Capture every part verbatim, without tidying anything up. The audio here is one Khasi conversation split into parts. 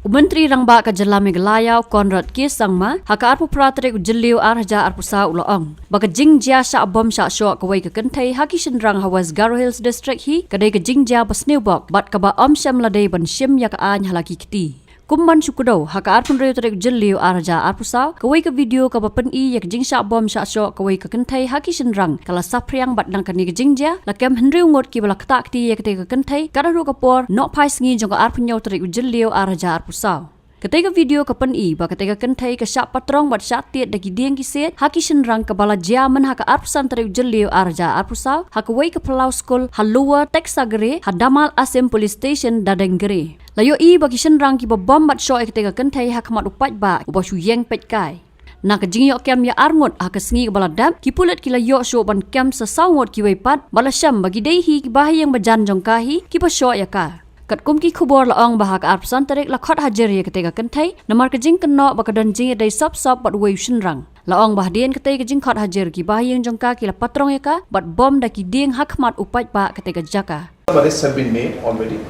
U Myntri Rangbah ka Jylla Meghalaya, u Conrad K Sangma, ha ka arphew phra tarik u Jylliew ar hajar arphew saw u la ong ba ka jingjia shah bom shah shoh kawei ka kynthei ha ki shynrang ha West Garo Hills District hi ka dei ka jingjia ba sniew bok bad kaba ym shym la dei ban shim ïa ka aiñ ha la ki kti. Kum ban shu kdew, ha ka arphew hynriew tarik u Jylliew ar hajar arphew saw, kawei ka video kaba pyni ïa ka jingshah bom shah shoh kawei ka kynthei ha ki shynrang ka la saphriang bad na kane ka jingjia la kem hynriew ngut kiba la ktah kti ïa katei ka kynthei, kat haduh ka por nohphai sngi jong ka arphew hynñiew tarik u Jylliew ar hajar arphew saw. Katei ka video ka pyni ba katei ka kynthei ka shah patrong bad shah tied da ki dieng ki siej ha ki shynrang, kaba la jia myn ha ka arphew san tarik u Jylliew ar hajar arphew saw ha kawei ka phyllaw skul ha Lower Texagre, ha Damal Asim Police Station, Dadengre. La ïohi ba ki shynrang kiba bom bad shoh ïa katei ka kynthei ha khmat u paidbah uba shu ïeng peitkai. Na ka jingïoh kem ïa ar ngut ha ka sngi kaba la dep, ki pulit ki la ïoh shuh ban kem sa saw ngut kiwei pat, bad la shem ba ki dei hi ki bahaïing bajan jong ka hi kiba shoh ïa ka. Katkum ki khubor la ong ba ha ka arphew san tarik la khot hajir ïa katei ka kynthei namar ka jingkynnoh ba ka don jingïadei sop sop bad uwei u shynrang. La ong ba hadien katei ka jingkhot hajir, ki bahaïing jong ka ki la patrong ïa ka bad bom da ki dieng ha khmat u paidbah katei ka jaka. Some arrests have been made already.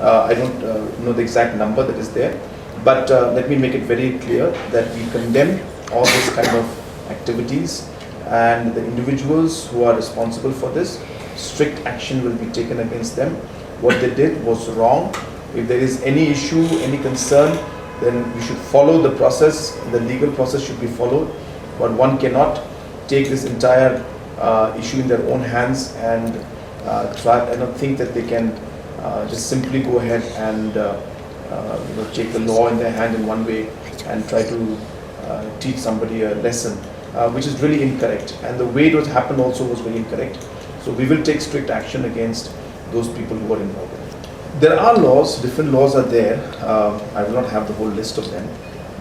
Uh, I don't uh, know the exact number that is there, but uh, let me make it very clear that we condemn all this kind of activities, and the individuals who are responsible for this, strict action will be taken against them. What they did was wrong. If there is any issue, any concern, then we should follow the process. The legal process should be followed, but one cannot take this entire uh, issue in their own hands, and uh, so I, I don't think that they can uh, just simply go ahead and uh, uh, you know, take the law in their hand in one way and try to uh, teach somebody a lesson, uh, which is really incorrect. And the way it was happened also was very incorrect. So we will take strict action against those people who are involved in it. There are laws, different laws are there. Uh, I will not have the whole list of them.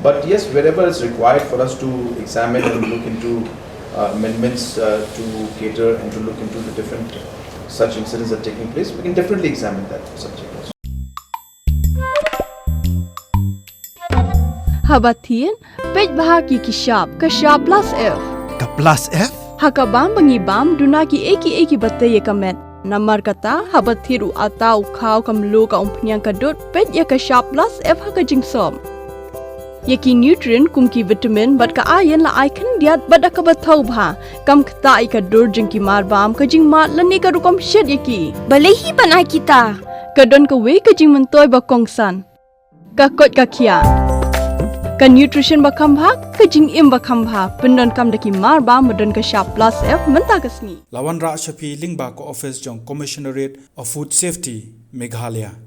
But yes, wherever it's required for us to examine and look into uh, amendments uh, to cater and to look into the different such incidents that are taking place, we can definitely examine that subject also. Haba thied, peit bha ki ki shap, ka shap plus F. Ka plus F? Ha ka bam ba ngi bam, duna ki ei ki ei kiba tei ïa ka met. Namar kata, haba thied u atta, u khaw, ka mluh, ka umphniang, ka dud, peit ïa ka shap plus F ha ka jingsop. Ïa ki nutrient kum ki vitamin bad ka iron la ai khyndiat bad da kaba thaw bha. Kam ktah ïa ka dur jong ki marbam, ka jingmad lane ka rukom shet ïa ki. Balei hi ban ai kita? Ka don kawei ka jingmyntoi ba kongsan. Ka koit ka khiah. Ka nutrition ba kham bha, ka jingim ba kham bha, pyndonkam da ki marbam ba don ka shap plus F mynta ka sngi. La wanrah sha phi lyngba ka office jong Commissionerate of Food Safety, Meghalaya.